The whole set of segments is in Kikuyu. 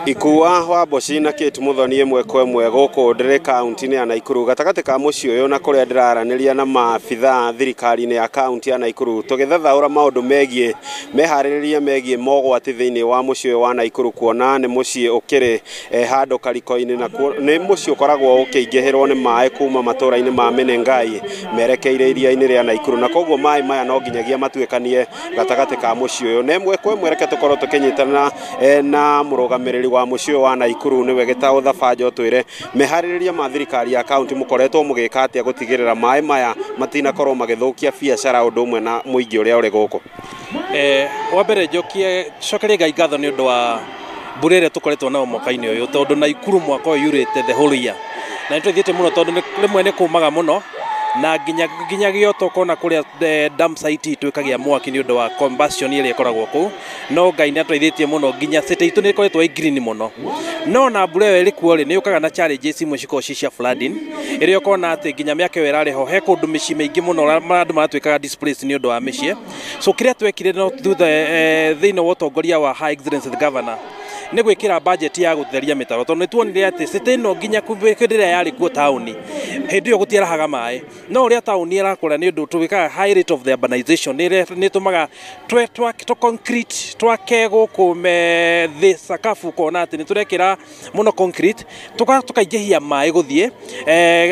Ikua wa Mboci na Kate Muthoni ĩmwe kwa ĩmwe gũkũ ndĩrĩ kaunti-inĩ ya Naikuru gatagatĩ ka mũciĩ ũyũ na kũrĩa ndĩraranĩria na maabithaa thirikari-inĩ ya kaunti ya Naikuru tũgĩthathaũra maũndũ megiĩ meharĩrĩria megiĩ mogwati thĩinĩ wa mũciĩ ũyũ wa Naikuru kuona nĩ mũciĩ ũkĩrĩ handũ kariko-inĩ na nĩ mũciĩ ũkoragwo ũkĩingĩhĩrwo nĩ maĩ kuma matũra-inĩ ma Menengai merekeire iria-inĩ rĩa Naikuru na koguo maĩ maya no nginyagia matuĩkanie gatagatĩ ka mũciĩ ũyũ na ĩmwe kwa ĩmwe reke tũkorwo tũkĩnyitana na mũrũgamĩrĩri wa mũciĩ ũyũ wa Naikuru nĩwe Gĩtaũ Thabanja ũtwĩre meharĩrĩria ma thirikari ya kaunti mũkoretwo mũgĩka atĩa gũtigĩrĩra maĩ maya matinakorwo magĩthũkia biacara ũndũ ũmwe na mũingĩ ũrĩa ũrĩ gũkũ. Wa mbere njokie cokerie Ngai ngatho nĩ ũndũ wa mbura ĩrĩa tũkoretwo nayo mwaka-inĩ ũyũ tondũ Naikuru mwaka ũyũ yurĩte the whole year na nĩ tũthiĩte mũno tondũ rĩmwe nĩ kũmaga mũno na nginya gĩoto ũkona kũrĩa dam site itũ ĩkagĩa mwaki nĩ ũndũ wa combustion ĩrĩa ĩkoragwo kũu no Ngai nĩ atũteithĩtie mũno nginya city itũ nĩ ĩkoretwo ĩ green mũno no na mbura ĩyo ĩrĩ kuo rĩ nĩ yũkaga na challenges imwe cikoragwo ci cia flooding ĩrĩa ũkona atĩ nginya mĩaka ĩyo ĩrarĩ ho he kũndũ mĩciĩ mĩingĩ mũno andũ maratuĩkaga displaced nĩ ũndũ wa mĩciĩ so kĩrĩa twekire no thutha thĩinĩ wa ũtongoria wa High Excellency the Governor nĩ gwĩkĩra budget ya gũtheria mĩtaro tondũ nĩ tuonire atĩ city ĩno nginya hĩndĩ ĩrĩa yarĩ kuo taũni hĩndĩ ĩyo gũtiarahaga maĩ no ũrĩa taũni ĩrakũra nĩ ũndũ tũgĩkaga high rate of the urbanization nĩ ĩtũmaga tũ concrete twake gũkũ thĩ sakafu ũkona atĩ nĩ tũrekĩra mũno concrete tũkaingĩhia maĩ gũthiĩ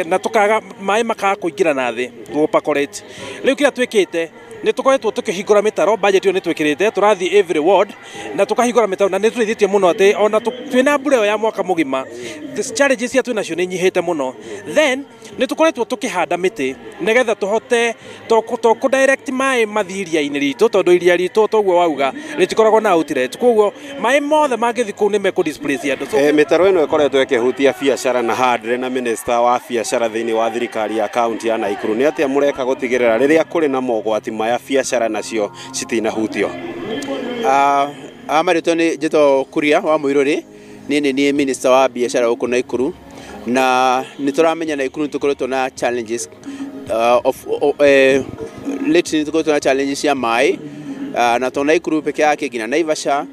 na tũkaga maĩ makaga kũingĩra na thĩ gũ percolate. Rĩu kĩrĩa twĩkĩte nĩ tũkoretwo tũkĩhingũra mĩtaro budget ĩyo nĩ twĩkĩrĩte tũrathiĩ every ward na tũkahingũra mĩtaro na nĩ tũteithĩtie mũno atĩ ona twĩna mbura ĩyo ya mwaka mũgima challenges iria twĩ nacio nĩ inyihĩte mũno. Then nĩ tũkoretwo tũkĩhanda mĩtĩ nĩgetha tũhote to direct maĩ mathiĩ iria-inĩ ritũ tondũ iria ritũ toguo wauga rĩtikoragwo na outlet koguo maĩ mothe mangĩthiĩ kũu nĩ mekũ displace andũ. So, mĩtaro ĩno ĩkoretwo ĩkĩhutia biacara na handre na minister wa biacara thĩinĩ wa thirikari ya kaunti ya Naikuru nĩ atĩa mũreka gũtigĩrĩra rĩrĩa kũrĩ na mogwati maya biacara nacio citinahutio? Marĩtwa nĩ njĩtagwo Kuria wa Mũirũrĩ niĩ nĩ niĩ minister wa biacara gũkũ Naikuru na nĩ tũramenya Naikuru nĩ tũkoretwo na challenges of lately nĩ tũkoretwo na challenges cia maĩ na to Naikuru peke yake nginya Naivasha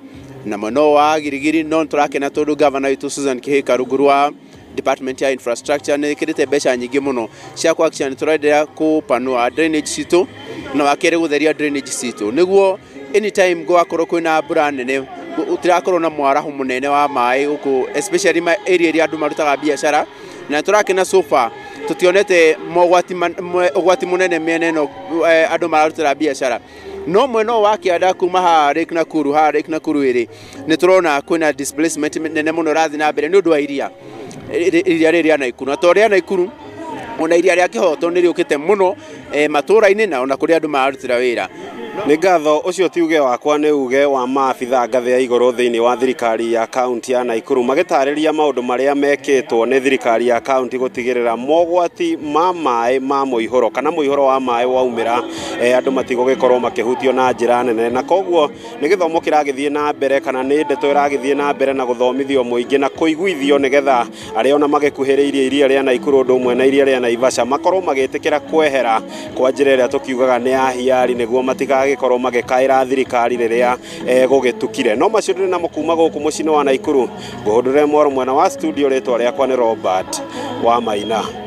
na mwena wa Girigiri no nĩ tũrakena tondũ governor witũ Susan Kihika rungu rwa department ya infrastructure nĩ ĩkĩrĩte mbeca nyingĩ mũno cia kuhakikisha nĩ tũraenderea kũpanua drainage citũ na wa kerĩ gũtheria drainage citũ nĩguo anytime gwakorwo kwĩna mbura nene gũtirakorwo na mwaraho mũnene wa maĩ gũkũ especially area ĩrĩa andũ marutaga biacara na nĩ tũrakena so far tũtionete mogwati ũgwati mũnene mĩena ĩno andũ mararutĩra biacara no mwena ũyũ wa kĩanda kuma haha Lake Nakuru haha Lake Nakuru ĩrĩ nĩ tũrona kwĩna displacement nene mũno ĩrathiĩ na mbere nĩ ũndũ wa iria rĩrĩ rĩa Naikuru na to rĩa Naikuru ona iria rĩa Kĩhoto nĩ rĩũkĩte mũno matũũra-inĩ na ona kũrĩa andũ mararutĩra wĩra. Nĩ ngatho ũcio ti uge wakwa nĩ uge wa maabithaa ngathĩ ya igũrũ thĩinĩ wa thirikari ya kaunti ya Naikuru magĩtarĩria maũndũ marĩa mekĩtwo nĩ thirikari ya kaunti gũtigĩrĩra mogwati ma maĩ ma mũihũro kana mũihũro wa maĩ waumĩra andũ matigũgĩkorwo makĩhutio na njĩra nene na koguo nĩ gĩthomo kĩragĩthiĩ na mbere kana nĩ ndeto ĩragĩthiĩ na mbere na gũthomithio mũingĩ na kũiguithio nĩgetha arĩa ona magĩkuhĩrĩirie iria rĩa Naikuru ũndũ ũmwe na iria rĩa Naivasha makorwo magĩtĩkĩra kwehera kwa njĩra ĩrĩa tũkiugaga nĩ ya hiari nĩguo matigagĩkorwo magĩkaĩra thirikari rĩrĩa gũgĩtukire. No macio ndĩrĩ namo kuma gũkũ mũciĩ-inĩ wa Naikuru ngũhũndũre mwaro mwena wa studio rĩtwa rĩakwa nĩ Robert wa Maina.